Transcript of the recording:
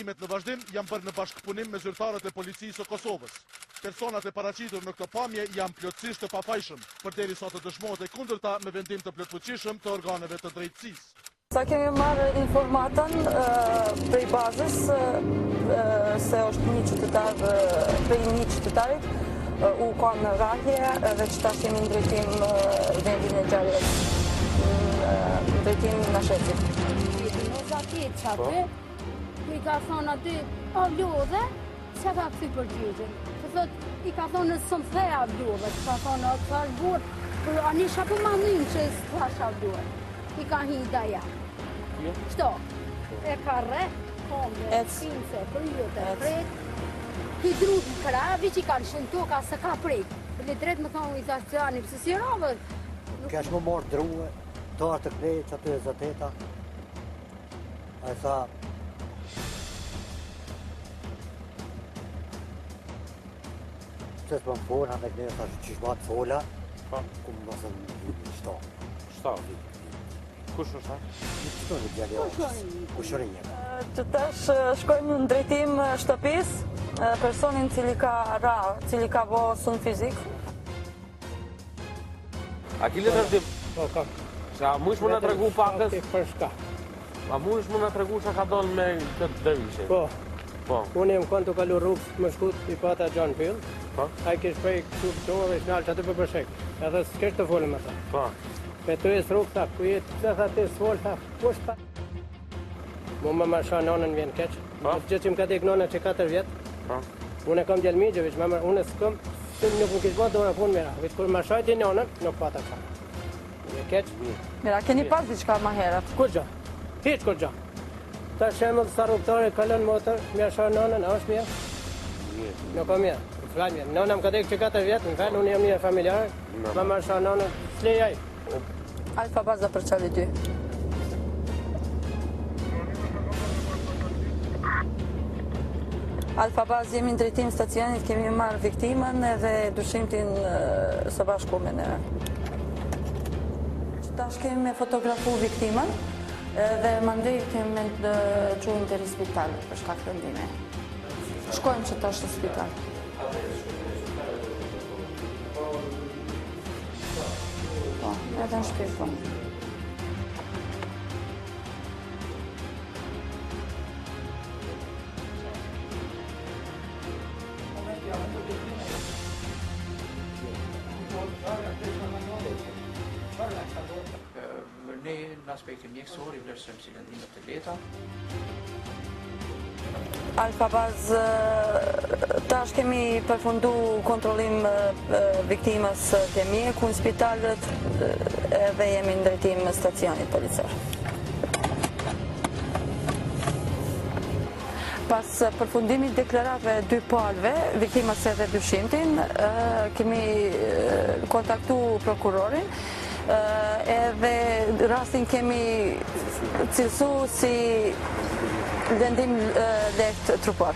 Veprimet në vazhdim janë bërë në bashkëpunim me zyrtarët e Policisë së Kosovës. Personat e paraqitur në këto pamje janë plotësisht të pafajshëm, përderisa të dëshmohet e kundërta me vendim të plotfuqishëm të organeve të drejtësisë. Sa kemi marrë informatën prej bazës se është një qytetar prej një qytetarit u ka në rrahje edhe që tash jemi në drejtim vendin e ngjarjes në drejtim Nashecit. Po. I ka thonë aty, o lodhe, Çka ka kthy përgjigjen? Po thot, i ka thonë s'më the a lodhe, ka thonë, o thash burr, por ani çka po ma nin që s'thash a lodhe. I ka hi daja. Jo. Qëto, e ka rreh, kombe, pince, kryet, e pret, Ky dru në krah, veç i kanë shënë toka, se ka prek. Për le drejt më thonë, i thash të ani, pse si ravë? Kesh më marrë druë, të arë të klejë, që aty e zateta. A i tha, Pse s'po më fola, me këne, thash, qysh ma të fola, po. ku më nësë në një shto. Shto? Kush është a? Një shto një djali o, kushëri një. Që tash shkojmë në drejtim shtëpisë, personin cili ka ra, cili ka bo sulm fizik. A ki letër ti? Po, kam. Sa mujsh me na tregu pakës? Për shka. A mujsh me na tregu çka ka ndodh me këtë dervishin? Po. Po. Unë jam konë tu kalu rrugës, më shkut, i pata gjanë pyll. Po. Ai kish prej këtu këtu dhe ish nalë qaty për përshek. Edhe s'kish të folë me ta. Po. Pe të e rrugë, tha, ku jetë, pse tha ti s'fol, tha, kush tha? Mu më më sha nonën vjen keq. Po. Gjithë që më ka dek nona që 4 vjet. Po. Unë e kam djalë Migjeviç, më më unë s'kam, nuk më kish bë dora punë mira. Veç kur më shajti nonën, nuk pata çfarë. Më keq. Mira, keni pas diçka më herët? Kurgjo. Hiç kurgjo. Ta shembull sa rrugëtore kalon motor, më sha nonën, a është mirë? Mirë. Nuk ka mirë. Më fal mirë. Nona më ka dek që 4 vjet, më fal, unë jam një familjar. Më më sha nonën, s'lejoj. Alfa baza për Charlie 2. Alfa bazë jemi në drejtim stacionit, kemi marrë viktimën edhe dyshimtin së bashku me ne. Tash kemi me fotografu viktimën dhe mandej kemi me çu deri në spital për shkak lëndimi. Shkojmë që tash në spital. Po, edhe në shpi, po. Ne në aspektin mjekësor i vlerësojmë si lëndime të lehta. Alfa bazë, tash kemi përfundu kontrollim viktimës te mjeku në spital edhe jemi në drejtim stacionit policor. Pas përfundimit deklaratave dy palëve, viktimës edhe dyshimtin, kemi kontaktu prokurorin, edhe rastin kemi cilësu si lëndim lehtë trupor.